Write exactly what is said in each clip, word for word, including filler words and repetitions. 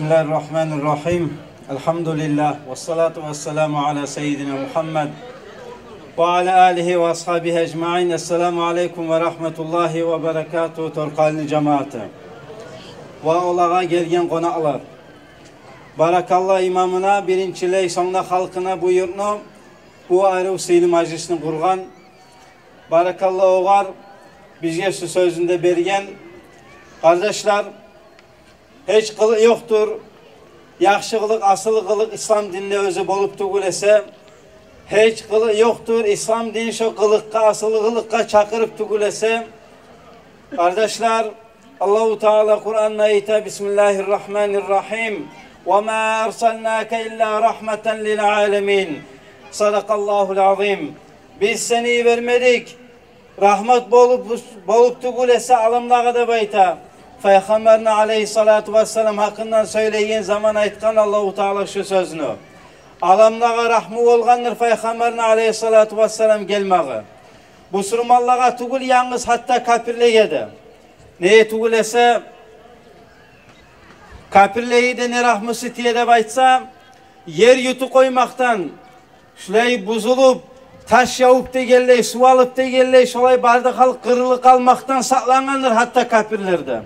بسم الله الرحمن الرحيم. الحمد لله، والصلاة والسلام على سيدنا محمد وعلى آله وأصحابه أجمعين. السلام عليكم ورحمة الله وبركاته. Торкъалны жамааты ва олагъа гелген къонакълар. Баракалла имамына, биринчилей, сонг да халкъына, бу юртну, бу арив сыйлы мажлисни къургъан. Баракалла огъар, бизге шу сёзню де берген. Къардашлар, гьеч къылыкъ ёкъдур яхшы къылыкъ, асыл къылыкъ ислам динде оьзю болуп тюгюл эсе. Гьеч къылыкъ ёкъдур ислам дин шо къылыкъгъа, асыл къылыкъгъа чакъырып тюгюл эсе. Къардашлар, Аллагьу Таала Къуранда айта: بسم الله الرحمن الرحيم. وما أرسلناك إلا رحمة للعالمين. صدق الله العظيم. Биз сени йибермедик рагьмат болуп, болуп тюгюл эсе аламлагъа, деп айта. Пайхаммарны алайгьиссалату вассалам гьакъындан сёйлейген заман айтгъан Аллагьу Таала шу сёзню. Аламлагъа рагьму болгъандыр Пайхаммарны алайгьиссалату вассалам гелмагъы. Бусурманлагъа тюгюл янгыз, гьатта капирлеге де. Неге тюгюл эсе, капирлеге де не рагьмусу тие деп айтса, ер ютуп къоймакъдан, шулай бузулуп, таш явуп дегенлей, сув алып дегенлей, шолай бары да халкъ къырылып къалмакъдан сакълангъандыр гьатта капирлер де.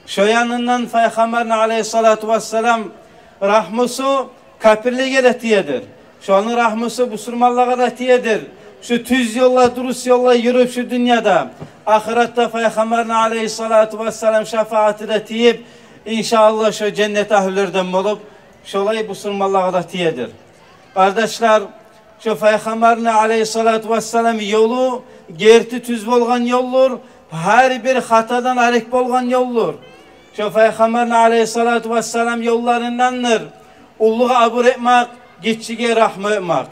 Шо янындан Пайхаммарны алайгьиссалату вассалам рагьмусу капирлеге де тиедир. Шону рагьмусу бусурманлагъа да тиедир. Шу тюз ёлда, дурус ёлда юрюп шу дюньяда, ахыратда Пайхаммарны алайгьиссалату вассалам шапааты да тийип, иншааллагь, шо женнет агьлюлерден болуп, шолай бусурманлагъа да тиедир. Къардашлар, шо Пайхаммарны алайгьиссалату вассалам ёлу герти тюз болгъан ёлдур, гьар бир хатадан арек болгъан ёлдур. Шо Пайхаммарны алайгьиссалату вассалам ёлларындандыр уллугъа абур этмакъ, гиччиге рагьму этмакъ.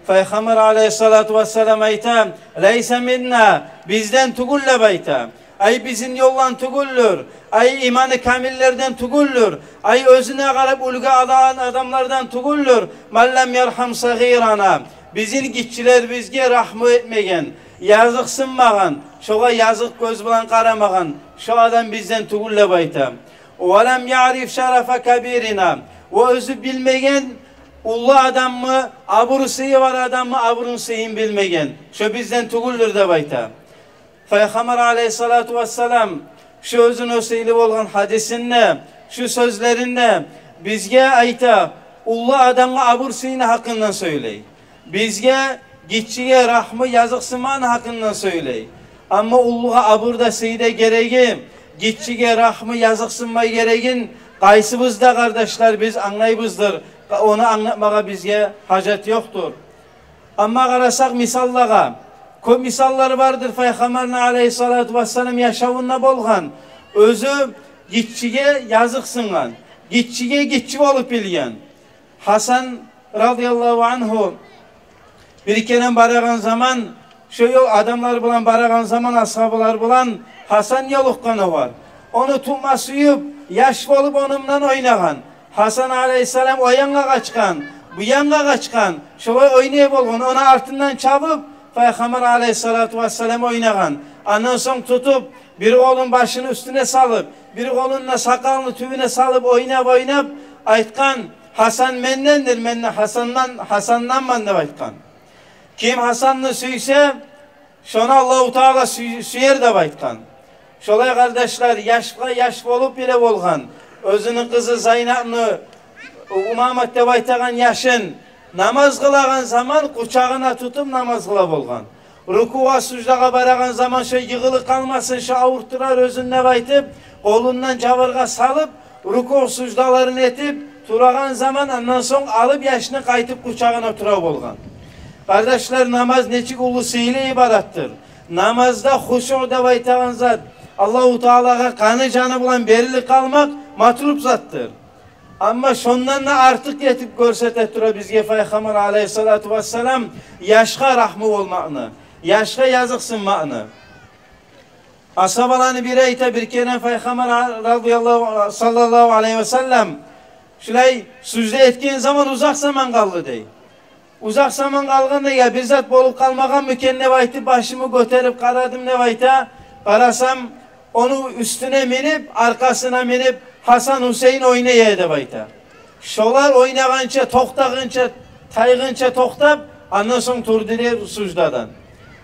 Пайхаммар алайгьиссалату вассалам айта: ليس منا, бизден тюгюл, деп айта. Ай, бизин ёлдан тюгюлдюр. Ай, иманы камиллерден тюгюлдюр. Ай, оьзюне къарап уьлгю алагъан адамлардан тюгюлдюр. من لم يرحم صغيرنا, бизин гиччилерибизге рагьму этмеген, языкъсынмагъан, шогъар языкъ гёз булан къарамагъан, шо адам бизден тюгюл, деп айта. ولم يعرف شرف كبيرنا, ва оьзю билмеген уллу адамны, абуру-сыйы бар адамны абурун-сыйын билмеген, шо бизден тюгюлдюр, деп айта. Пайхаммар алайгьиссалату вассалам шу оьзюню сыйлы болгъан гьадисинде, шу сёзлеринде бизге айта, уллу адамгъа абур-сыйны гьакъындан сёйлей. Бизге гиччиге рагьму, языкъсынманы гьакъындан сёйлей. Амма уллугъа абур да, сый да гереги, гиччиге рагьму, языкъсынма герегин къайсыбыз да, къардашлар, биз англайбыздыр. Ону англатмагъа бизге гьажат ёкъдур. Амма къарасакъ мисаллагъа, кёп мисаллар бардыр Пайхаммарны алайгьиссалату вассалам яшавунда болгъан. Оьзю гиччиге языкъсынгъан, гиччиге гиччи болуп билген. Гьасан радияллагьу ангьу бир керен барагъан заман, шо ёл адамлар булан барагъан заман, асгьабалар булан, Гьасан ёлукъгъан огъар. Ону тутма сююп, яш болуп ону булан ойнагъан. Гьасан алайгьиссалам о янгъа къачгъан, бу янгъа къачгъан, шолай ойнай болгъан. Ону артындан чабып, Пайхаммар алайгьиссалату вассалам ойнагъан. Андан сонг тутуп, бир къолун башыны уьстюне салып, бир къолун да сакъалыны тюбюне салып, ойнап-ойнап айтгъан: «Гьасан мендендир, мен де Гьасандан, Гьасанданман», — деп айтгъан. Ким Гьасанны сюйсе, шону Аллагьу Таала сюй-, сюер деп айтгъан. Шолай, къардашлар, яшгъа яш болуп биле болгъан. Оьзюню къызы Зайнапны, Умамат деп айтагъан яшын, намаз къылагъан заман къучагъына тутуп намаз къыла болгъан. Рукугъа, суждагъа барагъан заман шо йыгъылып къалмасын, шо авуртдурар оьзюн деп айтып, къолундан жабыргъа салып, рукугъ, суждаларын этип турагъан заман, андан сонг алып яшны къайтып къучагъына тура болгъан. Къардашлар, намаз нечик уллу сыйлы ибадатдыр. Намазда хушуъ деп айтагъан зат, Аллагьу Таалагъа къаны-жаны булан берилип къалмакъ матлуб затдыр. Амма шондан да артыкъ этип гёрсете тура бизге Пайхаммар алайгьиссалату вассалам яшгъа рагьму болмакъны, яшгъа языкъсынмакъны. Асгьабаланы бири айта, бир керен Пайхаммар радияллагьу, саллаллагьу алайгьи васаллам, шулай сужда этген заман узакъ заман къалды дей. Узакъ заман къалгъанда, я бир зат болуп къалмагъанмы экен деп айтып, башымны гётерип къарадым деп айта. Къарасам, ону уьстюне минип, аркъасына минип, Гьасан, Гьусейин ойнай эди деп айта. Шолар ойнагъанча, токътагъанча, тайгъанча токътап, андан сонг турду дей суждадан.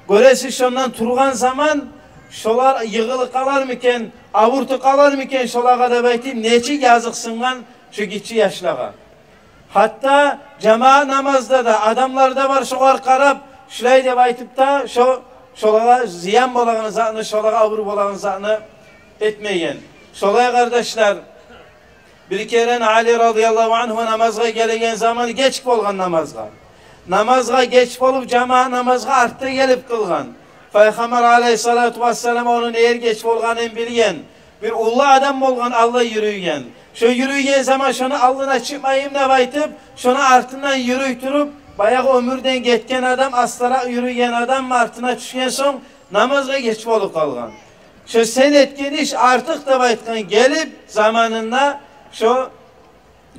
Гёресиз, шондан тургъан заман шолар йыгъылып къалармы экен, авуртуп къалармы экен шолагъа деп айтып, нечик языкъсынгъан шо гиччи яшлагъа. Гьатта жамаат намазда да адамлар да бар, шогъар къарап, шулай деп айтып да, шо, шолагъа зиян болагъан затны, шолагъа авур болагъан затны этмеген. Шолай, къардашлар, бир керен Али радияллагьу ангьу намазгъа гелеген заман геч болгъан намазгъа. Намазгъа геч болуп, жамаат намазгъа артда гелип къылгъан. Пайхаммар алайгьиссалату вассалам ону неге геч болгъанын билген. Бир уллу адам болгъан, алда юрюйген. Шо юрюйген заман шону алдына чыкъмайым деп айтып, шону артындан юрюй туруп, баягъы оьмюрден гетген адам, астаракъ юрюйген адам артына тюшген сонг, намазгъа геч болуп къалгъан. Шо сен этген иш артыкъ деп айтгъан, гелип заманында шо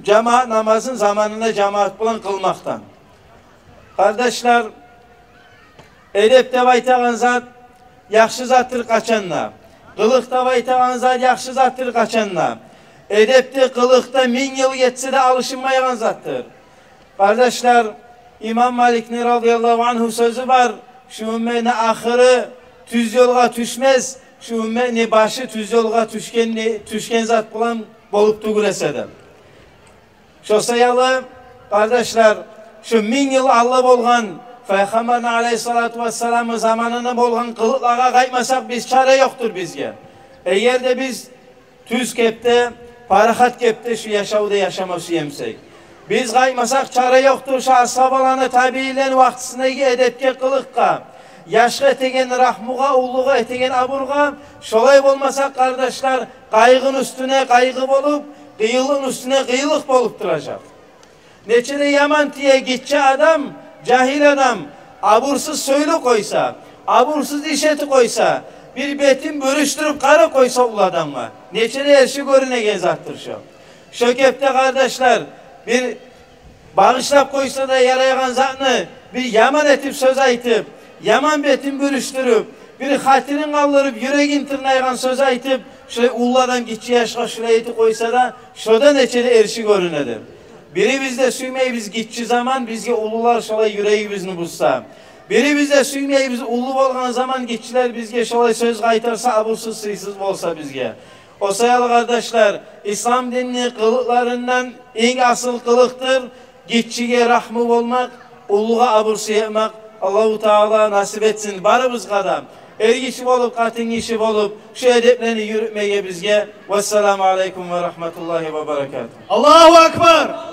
жамаат намазын заманында жамаат булан къылмакъдан. Къардашлар, эдеп деп айтагъан зат яхшы затдыр къачан да. Къылыкъ деп айтагъан зат яхшы затдыр къачан да. Эдеп де, къылыкъ да минг йыл гетсе де алышынмайгъан затдыр. Къардашлар, имам Маликни радияллагьу ангьу сёзю бар: «Шу умметни ахыры тюз ёлгъа тюшмес, шу умметни башы тюз ёлгъа тюшген, тюшген зат булан болуп тюгюл эсе де». Шо саялы, къардашлар, шо минг йыл алда болгъан Пайхаммарны алайгьиссалату вассаламны заманында болгъан къылыкълагъа къайтмасакъ, биз, чара ёкъдур бизге. Эгер де биз тюз кепде, парахат кепде шо яшавда яшама сюе бусакъ, биз къайтмасакъ, чара ёкъдур шо асгьабаланы, табиинлени вакътисиндеги эдепге, къылыкъгъа, яшгъа этеген рагьмугъа, уллугъа этеген абургъа. Шолай болмасакъ, къардашлар, къайгъыны уьстюне къайгъы болуп, къыйынлыкъны уьстюне къыйынлыкъ болуп туражакъ. Нече де яман тие гиччи адам, жагьил адам абурсуз сёйлеп къойса, абурсуз иш этип къойса, бир бетин бюрюштюрюп къарап къойса уллу адамгъа. Нече де эрши гёрюнеген затдыр шо. Шо кепде, къардашлар, бир багъышлап къойса да ярайгъан затны, бир яман этип сёз айтып, яман бетин бюрюштюрюп, бир хатирин къалдырып, юрегин тырнайгъан сёз айтып, шолай уллу адам гиччи яшгъа шолай этип къойса да, шода нече де эрши гёрюнеди. Бирибиз де сюймейбиз гиччи заман бизге уллулар шолай юрегибизни бузса. Бирибиз де сюймейбиз уллу болгъан заман гиччилер бизге шолай сёз къайтарса, абурсуз, сыйсыз болса бизге. О саялы, къардашлар, ислам динни къылыкъларындан инг асыл къылыкъдыр гиччиге рагьму болмакъ, уллугъа абур сюймек. Аллагьу Таала насип этсин барыбызгъа да, эр гиши болуп, къатын гиши болуп, шу эдеплени юрютмеге бизге. Вассаламу алейкум ва рагьматуллагьи ва баракатугь. Аллагьу акбар!